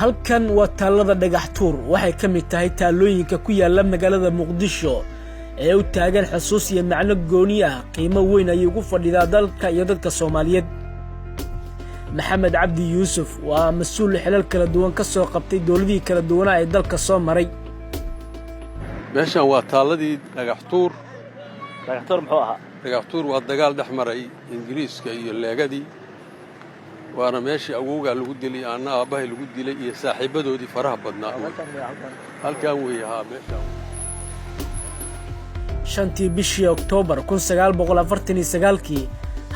Halkan waa taallada Dhagax Tuur. Waxay ka mid tahay taallooyinka ku yaalla magaalada Muqdisho ee u taagan xusuus iyo macno gooni ah. Qiimo weyn ayay ugu fadhidaa dalka iyo dadka Soomaaliyeed. Maxamed Cabdi Yuusuf waa mas-uul xilal kala duwan ka soo qabtay dowladihii kala duwanaa ee dalka soo maray. Meeshan waa taalladii Dhagax Tuur. Dhagaxtuur muxuu ahaa? Dhagax Tuur waa dagaal dhex maray Ingiriiska iyo Leegadii, waana meeshii awowgaa lagu dilay, anna aabbahay lagu dilay iyo saaxiibbadoodii faraha badnaa. Halkan weeye, haa, meeshaan. 5-tii bishii Oktoobar 1949-kii,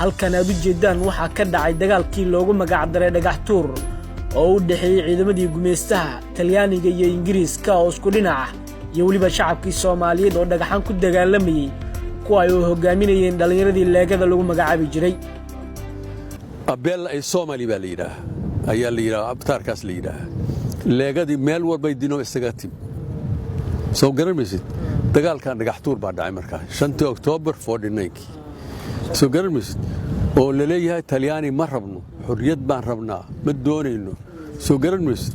halkan aad u jeeddaan waxaa ka dhacay dagaalkii loogu magacdaray Dhagax Tuur, oo u dhexeeyey ciidamadii gumaystaha Talyaaniga iyo Ingiriiska oo isku dhinac ah iyo weliba shacabkii Soomaaliyeed oo dhagaxaan ku dagaalamayey, kuwa ay u hoggaaminayeen dhallinyaradii Leegada lagu magacaabi jiray. Abeella ay Somali baa la yidhaaha, ayaa la yidhaha, abtaarkaas la yidhaaha. Leegadii meel walbay dino isaga timi, soo garan maysid? Dagaalkan Dhagax Tuur baa dhacay markaa 5-tii Oktoobar 49-kii, soo garan maysid? Oo la leeyahay Talyaani ma rabno, xorriyad baan rabnaa, ma doonayno, soo garan maysid?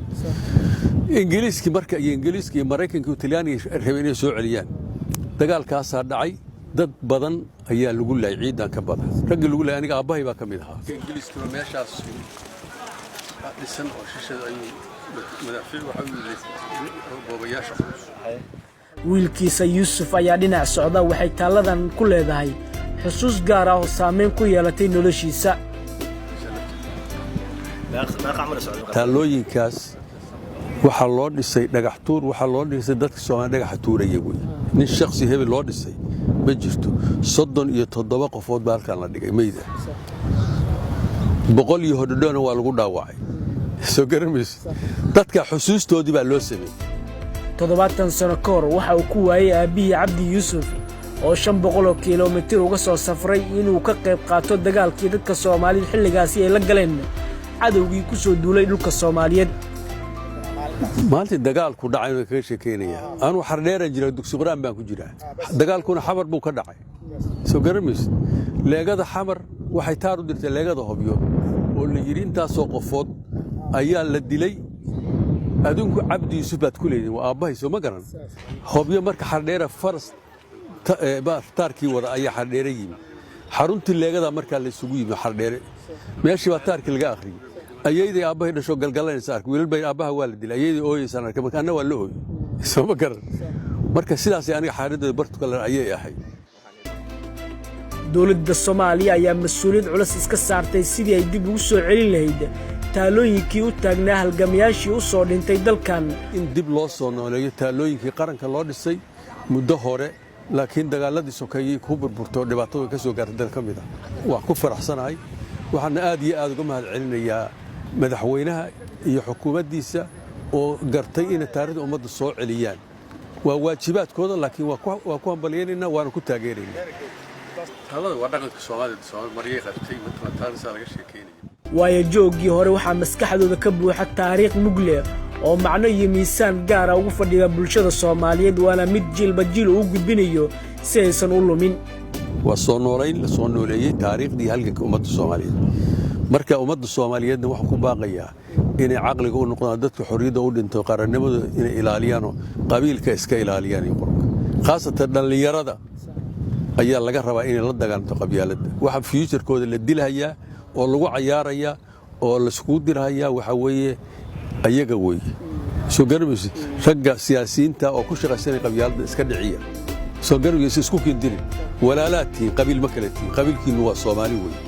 Ingiriiskii marka iyo Ingiriiska iyo Maraykanka iyo Talyaaniga rabeen inay soo celiyaan. Dagaalkaasaa dhacay, dad badan ayaa lagu laayay, ciidan ka badan raggii lagu laayay aniga aabbahay baa ka mid ahaa. Ingiriiskuna meeshaas dhisan oo shishada ayuu madaafiic waxa u yimid boobayaasha culus. Wiilkiisa Yuusuf ayaa dhinac socda. Waxay taalladan ku leedahay xusuus gaar ah oo saamayn ku yeelatay noloshiisa. Taallooyinkaas waxaa loo dhisay Dhagax Tuur, waxaa loo dhisay dadka Soomaaliya dhagaxa tuuraya wey. Nin shakhsi hebel loo dhisay ma jirto. 37 qofood baa halkaan la dhigay meyda, 100 iyo hodhodhona waa lagu dhaawacay, soo garan maysid? Dadka xusuustoodii baa loo sameeyey. 70 sano ka hor waxa uu ku waayey aabbihii Cabdi Yuusuf, oo 500 kilomitir uga soo safray inuu ka qayb qaato dagaalkii dadka Soomaalida xilligaasi ay la galeen cadowgii ku soo duulay dhulka Soomaaliyeed. Maalintii dagaalku dhacay waan kaga sheekaynayaa. Anuu Xardheeraan jiraa, dugsi qur-aan baan ku jiraa. Dagaalkuna Xamar buu ka dhacay, soo garan maysid? Leegada Xamar waxay taar u dirtay Leegada Hobyo, oo la yidhi intaasoo qofood ayaa la dilay, adinku Cabdi Yuusuf baad ku leedihin, waa aabbahay, soo ma garan? Hobyo marka Xardheera faras taarkii wada ayaa Xardheere yimi. Xaruntii Leegada markaa la isugu yimi Xardheere, meeshii baa taarkii laga akhriyey. Ayayday aabbahay dhasho galgalanaysa arkay, wiilal bay aabbaha waa la dilay, ayayday ooyeysaan arkay. Marka anna waa la ooyey, soo ma garan? Marka sidaasay aniga xaaladdeeda bartukalan ayay ahayd. Dowladda Soomaaliya ayaa mas-uuliyad culus iska saartay sidii ay dib ugu soo celin lahayd taalooyinkii u taagnaa halgamayaashii u soo dhintay dalkan. In dib loo soo nooleeyo taalooyinkii qaranka loo dhisay muddo hore, laakiin dagaaladii sokeeyey ku burburtay oo dhibaatada ka soo gaartay dal ka mid ah, waa ku faraxsanahay. Waxaana aad iyo aad uga mahad celinayaa madaxweynaha iyo xukuumaddiisa oo gartay inay taarikhda ummadda soo celiyaan. Waa waajibaadkooda, laakiin waa ku hambalyaynaynaa, waana ku taageeraynaa. Taalada waa dhaqanka Soomaalida, maryay qabtay taarisaa laga sheekeynaya. Waayo jooggii hore waxaa maskaxdooda ka buuxa taariikh mugle oo macno iyo miisaan gaara ugu fadhida bulshada Soomaaliyeed, waana mid jiilba jiil uu gudbinayo si aysan u lumin. Waa soo noolayn la soo nooleeyey taariikhdii halganka ummadda Soomaaliyeed. Marka ummadda Soomaaliyeedna waxaan ku baaqayaa inay caqliga u noqdaan dadka xorriyadda u dhinto, qarannimada inay ilaaliyaanoo qabiilka iska ilaaliyaan iyo qurunka. Khaasatan dhallinyarada ayaa laga rabaa inay la dagaalanto qabyaaladda. Waxa future-kooda la dilhayaa oo lagu cayaarayaa oo laiskugu dirhayaa waxaa weeye ayaga weeye, soo garamaysid? Ragga siyaasiyiinta oo ku shaqaysanaya qabyaaladda iska dhiciya, soo garamaysa? Isku kindirin, walaalaad tihiin, qabiil ma kale tihiin, qabiilkiinnu waa Soomaali weeye.